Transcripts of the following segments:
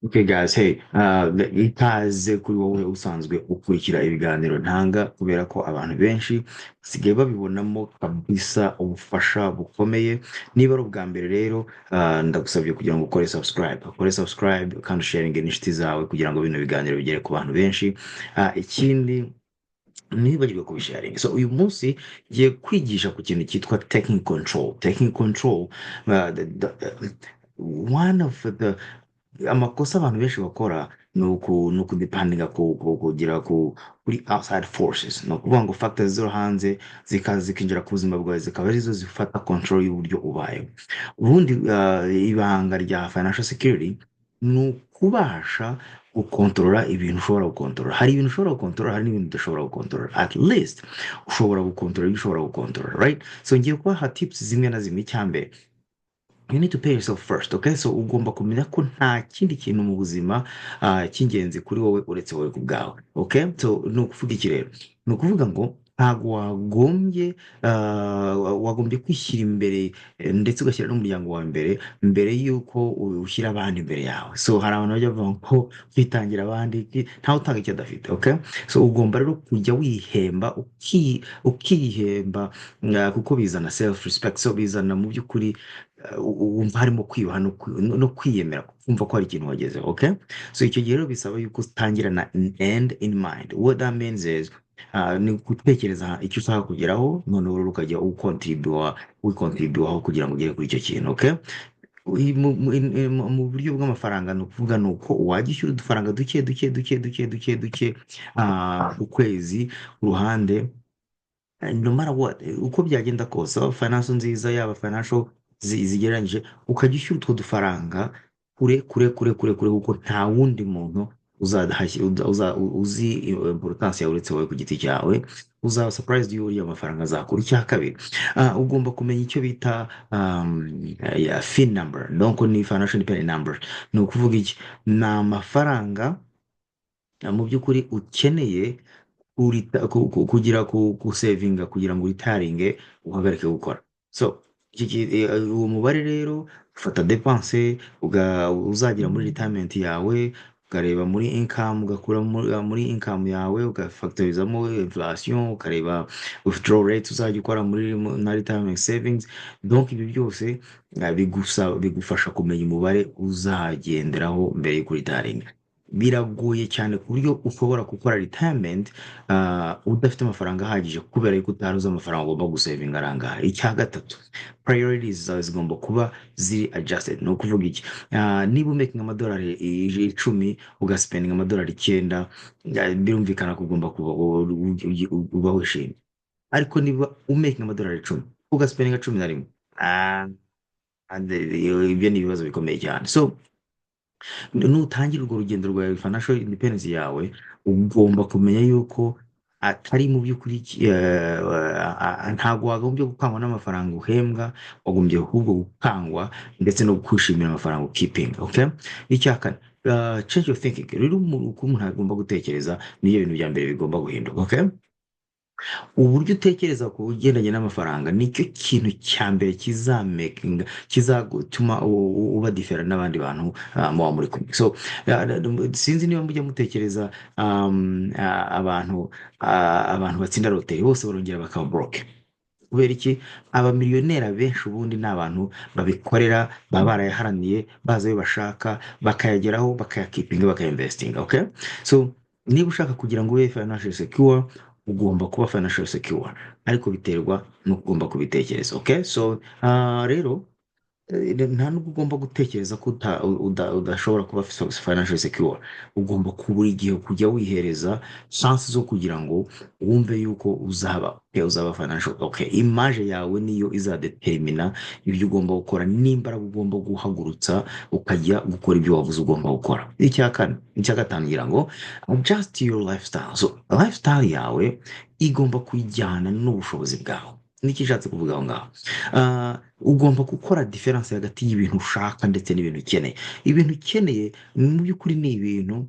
Okay guys, hey, ikaze kuri wowe usanzwe ukurikira ibiganiro ntanga, kubera ko abantu benshi basigaye babibonamo kabisa ubufasha bukomeye. Niba ari ubwa mbere rero, ndagusabye kugira ngo ukore subscribe, ukore subscribe kandi usharinge n'inshuti zawe kugira ngo bino biganiro bigere ku bantu benshi. Ikindi, ntibibagirwe kubisharinga. So uyu munsi ngiye kwigisha ku kintu cyitwa taking control. Taking control, one of the amakosa abantu benshi bakora ni ukudependinga kugira kuri outside forces, ni ukuvuga ngo factors zo hanze zikaza zikinjira ku buzima bwawe, zikaba arizo zifata control y'uburyo ubayeho. Ubundi ibanga rya financial security ni ukubasha gukontorora ibintu ushobora gukontorora. Hari ibintu ushobora gukontorora, hari n'ibintu udashobora gukontorora. At least ushobora gukontorora ibyo ushobora gukontorora, right? So ngiye kubaha tips zimwe na zimwe. Icyambere, you need to pay yourself first, okay? So ugomba kumenya ko nta kindi kintu mu buzima cy'ingenzi kuri wowe uretse wowe ku bwawe, okay? So ni ukuvuga iki rero? Ni ukuvuga ngo ntabwo wagombye kwishyira imbere, ndetse ugashyira n'umuryango wawe imbere mbere y'uko ushyira abandi imbere yawe. So hari abantu bajya bavuga ngo kwitangira abandi, ntawe utanga icyo adafite, okay? So ugomba rero kujya wihemba, ukihemba, kuko bizana self respect. So bizana mu by'ukuri wumva harimo kwiyubaha no kwiyemera, kumva ko hari ikintu wagezeho, okay? So icyo gihe rero bisaba yuko utangira na end in mind. What that means is ni gutekereza icyo ushaka kugeraho, noneho rero ukajya ukontribuwa, wikontribuwaho kugira ngo ugere kuri icyo kintu, okay? Mu buryo bw'amafaranga, ni ukuvuga ni uko wajya ushyira udufaranga duke duke duke duke duke duke ku kwezi ku ruhande, no matter what, uko byagenda kose, yaba financial nziza, yaba financial zigereranyije, ukajya ushyira utwo dufaranga kure kure kure kure kure, kuko nta wundi muntu uzi importance yawe uretse wowe ku giti cyawe. Uzaba surprised iyo uriya amafaranga azakura. Icya kabiri, ugomba kumenya icyo bita ya FIN number, donc ni financial independent number. Ni ukuvuga iki? Ni amafaranga mu by'ukuri ukeneye kugira gusevinga kugira ngo uritaringe, uhagarike gukora. So uwo mubare rero, ufata dépenses uzagira muri retirement yawe, ukareba muri income, ugakura muri income yawe, ugafactorizamo inflation, ukareba withdrawal rate uzajya ukora muri na retirement savings. Donc ibyo byose bigufasha kumenya umubare uzagenderaho mbere yo kuritaringa. Biragoye cyane ku buryo ushobora gukora retirement udafite amafaranga ahagije, kubera yuko utari uzi amafaranga ugomba gusevinga arangahe. Icya gatatu, priorities zawe zigomba kuba ziri adjusted. Ni ukuvuga iki? Niba umakinga amadolari 10, ugaspendinga amadolari 9, birumvikana ko ugomba kuba uba wishimye. Ariko niba umakinga amadolari 10, ugaspendinga 11, ibyo ni ibibazo bikomeye cyane. So nutangira urwo rugendo rwawe, financial independence yawe, ugomba kumenya yuko atari mu by'ukuri ntabwo wagombye gukangwa n'amafaranga uhembwa, wagombye ahubwo gukangwa ndetse no kwishimira amafaranga ukipinga, okay? Icya kane, change your thinking. Rero uko umuntu agomba gutekereza niyo bintu bya mbere bigomba guhinduka, okay? Uburyo utekereza ku bigendanye n'amafaranga nicyo kintu cya mbere kizamakinga, kizatuma uba different n'abandi bantu muba muri kumwe. So sinzi niba mujya mutekereza abantu batsinda loteri bose barongera bakaba broke. Kubera iki? Abamiliyoneri abenshi ubundi ni abantu babikorera, baba barayaharaniye, bazi ayo bashaka, bakayageraho, bakayakipinga, bakayinvestinga, okay? So niba ushaka kugira ngo ube financial secure, ugomba kuba financial secure, ariko biterwa n'uko ugomba kubitekereza, okay? So rero nta nubwo ugomba gutekereza ko udashobora kuba financial secure. Ugomba buri gihe kujya wihereza chance zo kugira ngo wumve yuko uzaba okay, uzaba financial okay. Image yawe niyo izadetermina ibyo ugomba gukora n'imbaraga ugomba guhagurutsa ukajya gukora ibyo wavuze ugomba gukora. Icya kane, icya gatanu ngira ngo adjust your lifestyle. So lifestyle yawe igomba kujyana n'ubushobozi bwawe. Niki ishatse kuvuga aho ngaho? Ugomba gukora différence hagati y'ibintu ushaka ndetse n'ibintu ukeneye. Ibintu ukeneye mu by'ukuri ni ibintu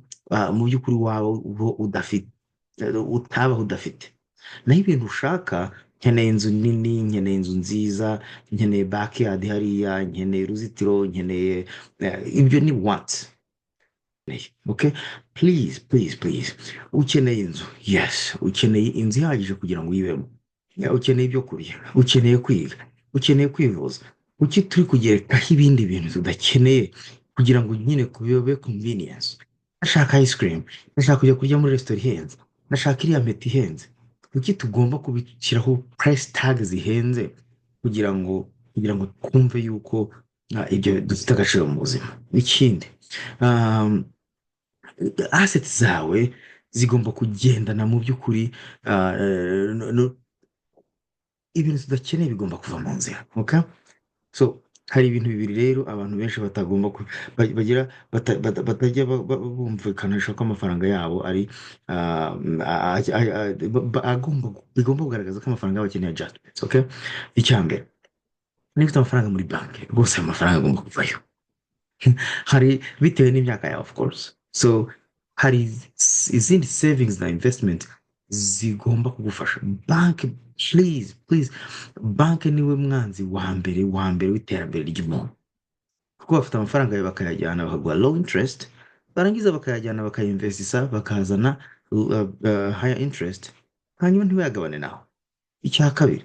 mu by'ukuri waba uba udafite, utabaho udafite. Naho ibintu ushaka, nkeneye inzu nini, nkeneye inzu nziza, nkeneye backyard hariya, nkeneye uruzitiro, nkeneye ibyo ni wants. Okay, please, please, please. Ukeneye inzu, yes, ukeneye inzu ihagije kugira ngo uyibemo. Yeah, ukeneye ibyo kurya, ukeneye kwiga, ukeneye kwivuza. Kuki turi kugerekaho ibindi bintu tudakeneye kugira ngo nyine bibe convenience? Ndashaka ice cream, ndashaka kujya kurya muri resitora ihenze, ndashaka iriya mpeta ihenze. Kuki tugomba kubishyiraho price tag zihenze kugira ngo twumve yuko ibyo dufite agaciro mu buzima? Ikindi, assets zawe zigomba kugendana mu by'ukuri ibintu tudakeneye bigomba kuva mu nzira. Okay, so hari ibintu bibiri rero abantu benshi batagomba bagira batajya bumvikanisha ko amafaranga yabo ari agomba bigomba kugaragaza ko amafaranga yabo akeneye adjustments. Okay, icya mbere, niba ufite amafaranga muri banki, rwose ayo mafaranga agomba kuvayo. Hari bitewe n'imyaka yawe, of course. So hari izindi savings na investment zigomba kugufasha. Banki, please, please, banki niwe mwanzi wa mbere wa mbere w'iterambere ry'umuntu, kuko bafite amafaranga yawe bakayajyana, bakaguha low interest, barangiza bakayajyana bakayinvestisa, bakazana higher interest, hanyuma ntibayagabane nawe. Icya kabiri,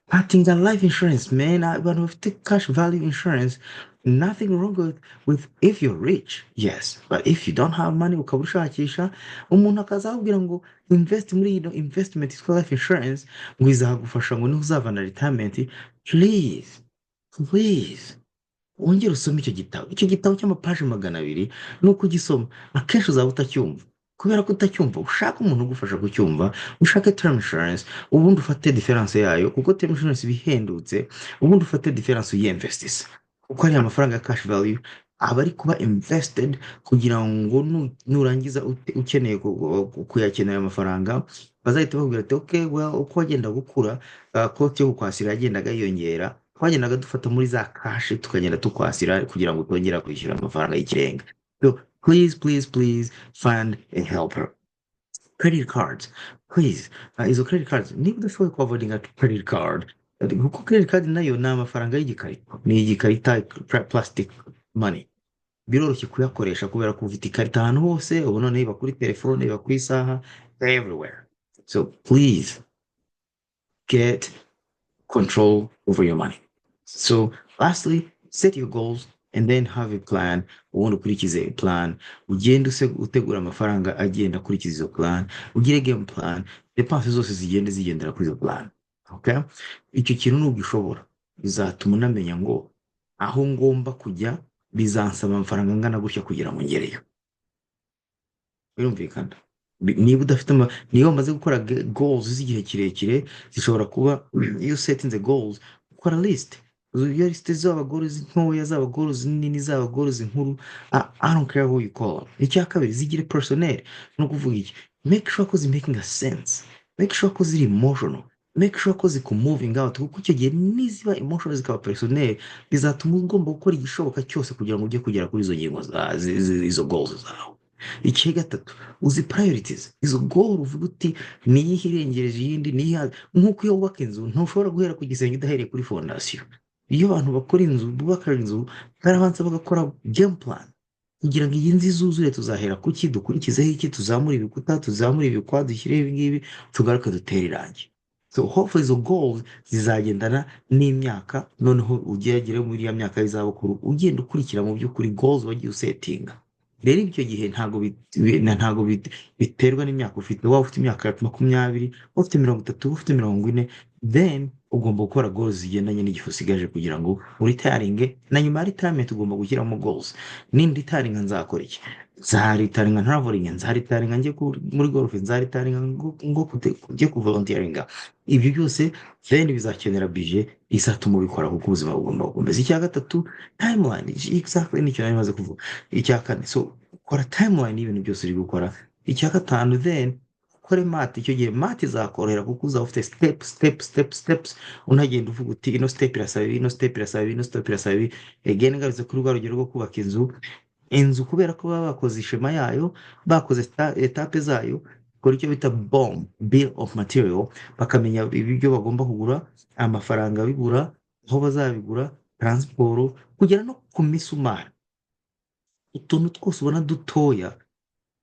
hatinga life insurance, man. Abantu bafite cash value insurance, nothing wrong with if you're rich, yes, but if you don't have money, ukaba ushakisha, umuntu akaza akubwira ngo invest muri ino investment yitwa life insurance, ngo izagufasha, ngo niho uzavana retirement, please, please, wongere usome icyo gitabo. Icyo gitabo cy'amapaji 200, ni uko ugisoma akenshi uzaba utacyumva. Kubera ko utacyumva, ushaka umuntu ugufasha kucyumva, ushake term insurance, ubundi ufate différence yayo, kuko term insurance iba ihendutse, ubundi ufate différence uyinvestisa, kuko ariya mafaranga ya cash value aba ari kuba invested kugira ngo nurangiza ukeneye kuyakenera ayo mafaranga, bazahita bakubwira ati: "Okay, well, uko wagenda gukura, cost yo kukwasira yagendaga yiyongera, twagendaga dufata muri za cash tukagenda tukwasira kugira ngo utongera kwishyura amafaranga y'ikirenga." So please, please, please find a helper. Credit cards, please. Izo credit cards, niba udashoboye kuavoidinga credit card, kuko credit card nayo ni amafaranga y'igikarito, ni igikarita, plastic money, biroroshye kuyakoresha kubera ko ufite ikarita ahantu hose. Ubu noneho iba kuri telefone, iba ku isaha, everywhere. So please get control over your money. So lastly, set your goals and then have a plan. Ubundi ukurikize plan, ugende utegura amafaranga agenda akurikiza izo plan, ugire game plan, dépenses zose zigende zigendera kuri izo plan. Okay, icyo kintu nugishobora bizatuma unamenya ngo aho ngomba kujya bizansaba amafaranga angana gutya kugira ngo ngereyo. Birumvikana. Niba udafite niba wamaze gukora goals z'igihe kirekire, zishobora kuba iyo usetinze goals, ukora list. Iyo list zaba goals ntoya, zaba goals nini, zaba goals nkuru, I don't care who you call them. Icya kabiri, zigire personnel. Ni ukuvuga iki? Make sure ko zi making a sense, make sure ko ziri emotional, make sure ko ziku moving out, kuko icyo gihe niziba emotional zikaba personnel, bizatuma ugomba gukora igishoboka cyose kugira ngo ujye kugera kuri izo ngingo izo goals zawe. Icya gatatu, uzi priorities izo goal, uvuga uti: "Niyihe irengereje iyindi?" Niyihe? Nk'uko iyo wubaka inzu ntushobora guhera ku gisenge udahereye kuri fondasiyo. Iyo abantu bakora inzu, bubaka inzu, barabanza bagakora game plan kugira ngo iyi nzu izuzure, tuzahera kuki, dukurikizeho iki, tuzamure ibikuta, tuzamure ibikwa, dushyireho ibi ngibi, tugaruke dutere irangi. So hopefully izo goals zizagendana n'imyaka, noneho ugeragere muri iriya myaka y'izabukuru ugenda ukurikira mu by'ukuri goals wagiye usetinga. Rero icyo gihe ntabwo biterwa n'imyaka ufite. Waba ufite imyaka 20, waba ufite 30, ufite 40, then ugomba gukora goals zigendanye n'igihe usigaje kugira ngo uretiringe. Na nyuma ya retirement ugomba gushyiramo goals: nindetiringa nzakora iki? Nzaretiringa ntravelinga, nzaretiringa njye muri golf, nzaretiringa ngo njye kuvolunteeringa. Ibyo byose then bizakenera budget izatuma ubikora, kuko ubuzima bugomba gukomeza. Icya gatatu, timeline. Exactly, nicyo nari maze kuvuga. Icya kane, so kora timeline y'ibintu byose uri gukora. Icya gatanu, then ukore math. Icyo gihe math izakorohera kuko uzaba ufite step, step, step, steps, unagenda uvuga uti: "Ino step irasaba ibi, ino step irasaba ibi, ino step irasaba ibi." Again, ngarutse kuri rwa rugero rwo kubaka inzu. Inzu, kubera ko baba bakoze ischema yayo, bakoze étapes zayo, bakora icyo bita BOM, bill of material, bakamenya ibyo bagomba kugura, amafaranga bigura, aho bazabigura, transport, kugera no ku misumari. Utuntu twose ubona dutoya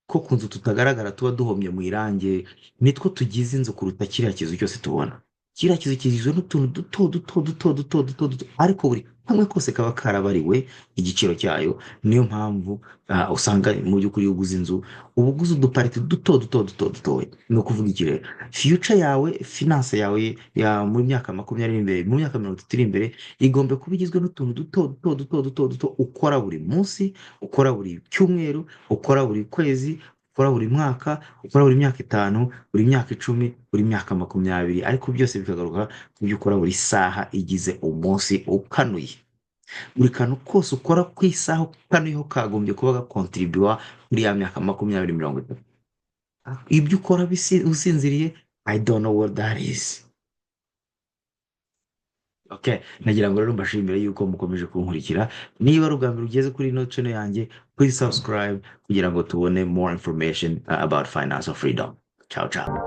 ko ku nzu tutagaragara, tuba duhomye mu irange, nitwo tugize inzu kuruta kiriya kizu cyose tubona. Kiriya kizu kigizwe n'utuntu duto duto duto duto duto duto, ariko buri kamwe kose kaba karabariwe igiciro cyayo. Niyo mpamvu usanga mu by'ukuri iyo uguze inzu uba uguze udupariti duto duto duto dutoya. Ni ukuvuga iki rero? Future yawe, finance yawe ya mu myaka 20 imbere, mu myaka 30 iri imbere, igomba kuba igizwe n'utuntu duto duto duto duto duto ukora buri munsi, ukora buri cyumweru, ukora buri kwezi, ukora buri mwaka, ukora buri myaka 5, buri myaka 10, buri myaka 20, ariko byose bikagaruka ku byo ukora buri saha igize umunsi ukanuye. Buri kantu kose ukora ku isaha ukanuyeho kagombye kuba gakontribuwa muri ya myaka 20, 30. Ibyo ukora usinziriye, I don't know what that is. Okay, nagira ngo rero mbashimire yuko mukomeje kunkurikira. Niba ari ubwa mbere ugeze kuri ino channel yanjye, please subscribe kugira ngo tubone more information about financial freedom. Ciao ciao.